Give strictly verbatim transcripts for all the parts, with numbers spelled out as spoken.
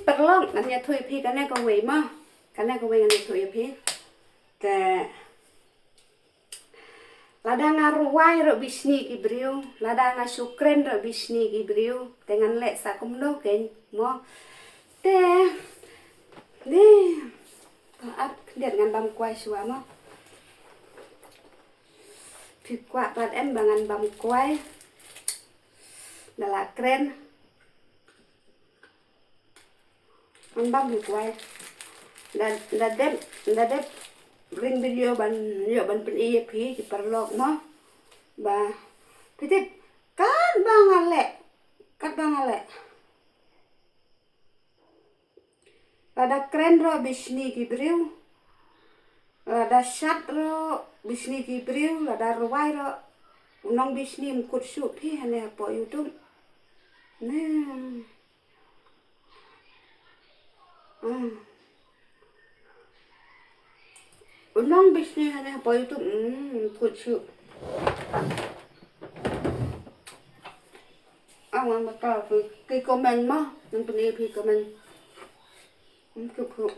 Paralok, ngan ïathuh ïa phi kane kawei mo. Kane kawei ngan ïathuh ïa phi. Te lada nga rwai ruh bishni ki briew, lada nga shu kren ruh bishni ki briew, te ngan leh sa kumno kein mo. Te ni, ap khyndiat ngan bam kwai shuwa mo. Phi kwah pat em ba ngan bam kwai? Da la kren. Ngan bam hi kwai. Da, da dep, da dep ring video ban ïoh ban pyni ïa phi ki paralok mo. Ba phi tip katba nga leh, katba nga leh. Lada kren ruh bishni ki briew, lada shat ruh bishni ki briew, lada rwai ruh u nongbishni, ym kut shuh phi hangne hapoh YouTube. Ne. Hmm. U nongbishni hangne hapoh YouTube, hmm, ym kut shuh. Aw, ngan batai phi ki comment mo, ngan pyni phi comment. Ym kut shuh.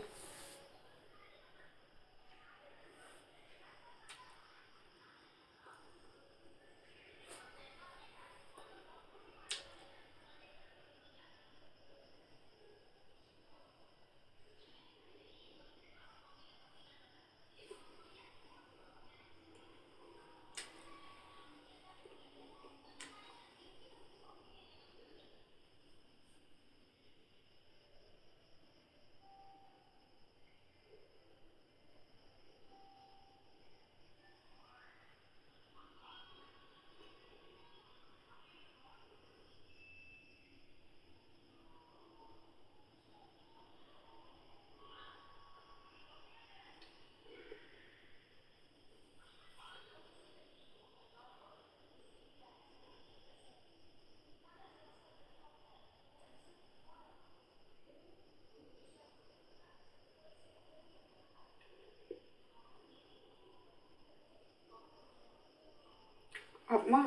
Ap ma.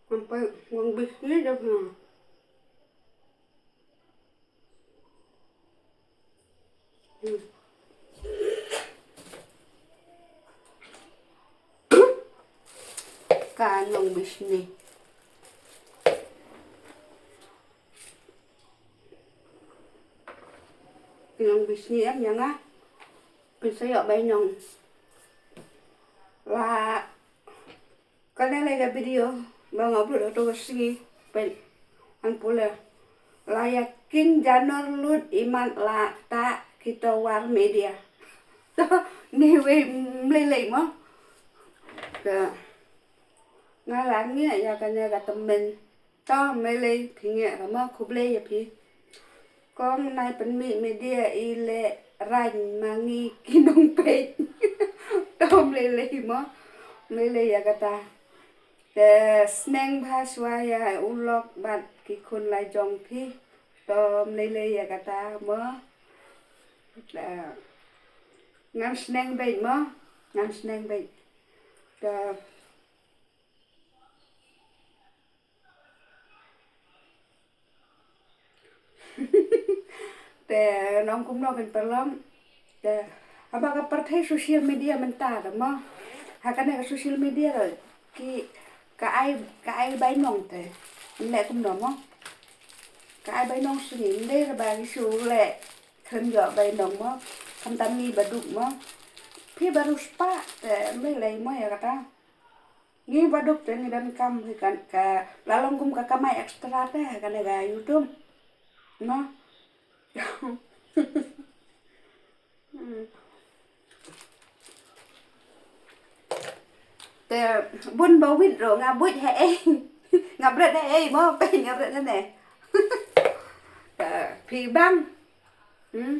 Sampai nongbishni da na. Hmm. Ka nongbishni. Nongbishni em ïa nga. Pynshai ïa bainong. La Kane lei ka video ba nga upload ha kato ka sngi. Peit, ngan pule. La ïa king janor lut imat la ta kito war media. To, ne wei mlei lei mo. Ka nga la ngi ïa kane ka tymmen. To mlei lei phi ngi ka ma khublei ïa phi. Kong nai pynmih media i leh rain ma ngi ki nongpeit. To mlei lei mo. Mlei lei ïa kata. Te sneng bha shuwa ïa u lok bad ki khun la jong phi. To mlei lei ïa kata mo. Te ngan sneng beit mo. Ngan sneng beit. Te Te nong kumno kan paralok. Te haba ka pyrthei social media mynta da mo. Ha kane ka social media da ki ka ai ka ai bainong te. Leh kumno mo. Ka ai bainong sngi ndei ba ki shu leh khlem ïoh bainong mo. Khamtam ngi baduk mo. Phi baru spah te mlei lei mo ïa kata. Ngi baduk te ngi donkam hi kan ka la long kum ka kamai extra te ha kane ka YouTube. No. Te bun ba wit ro nga buit ha ei. Nga bret ha ei mo pe nga bret ne ne. Te phi bang. Hmm.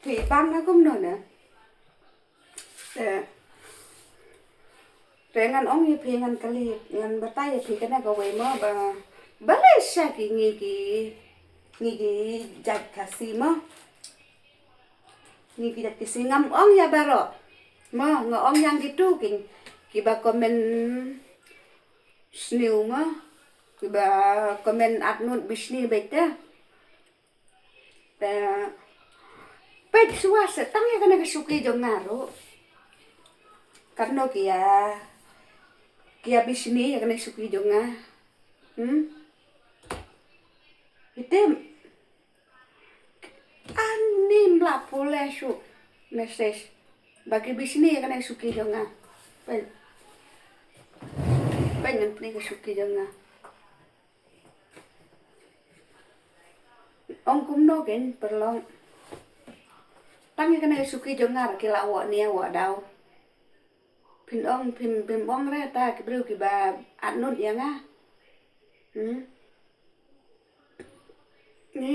Phi bang na kumno ne. Te, te ngan ong ïa phi ngan kali ngan batai ïa phi kane kawei mo ba balei sha ki ngi ki ngi ki jait Khasi mo. Ngi ki jait Khasi ngam ong ïa baroh. Mo nga ong ïa kitu ki kiba comment sniew mo. Kiba comment atnud bishni beit te. Te peit shuwa se tang ïa kane ka shuki jong nga ruh. Katno ki ïa, ki ïa bishni ïa kane ka shuki jong nga. Hmm? Itim. Ani mla pule shu message ba ki bishni ïa kane ka shuki jong nga. Peit. Peit ngan pyni ka shuki jong nga. Ong kumno kein paralok. Tang ïa kane ka shuki jong nga ki la wad ne wad daw. Phin ong, phin, phin ong re ta ki briew kiba atnud ïa nga. Hmm. Ni.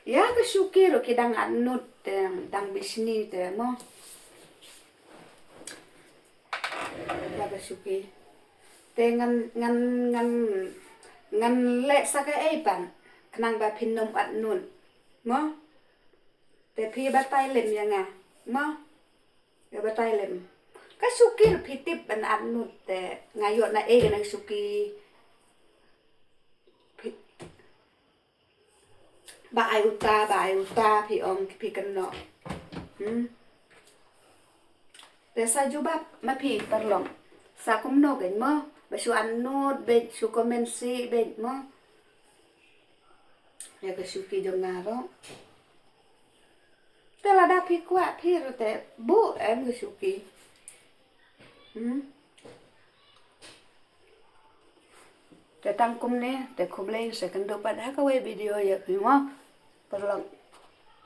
Ïa ka shuki ruh ki dang atnud te, dang bishni te mo. Ïa ka shuki. Te ngan, ngan, ngan, ngan leh sa kaei pat khnang ba phin ym atnud mo. Te phi batai lem ïa nga mo. Ïa batai lem. Ka shuki ruh phi tip ban atnud te nga ïoh na ei kane ka shuki. Phi, ba ai uta, ba ai uta phi ong ki phi kynnoh. Hmm. Te sa jubab ma phi paralok. Sa kumno kein mo, ba shu atnud beit, shu comment sih beit mo. Ïa ka shuki jong nga ruh. Te lada phi kwah phi ruh te buh em ka shuki. Hmm. Te tang kumne, te khublei, sa kynduh pat ha kawei video ïa phi mo. Paralok.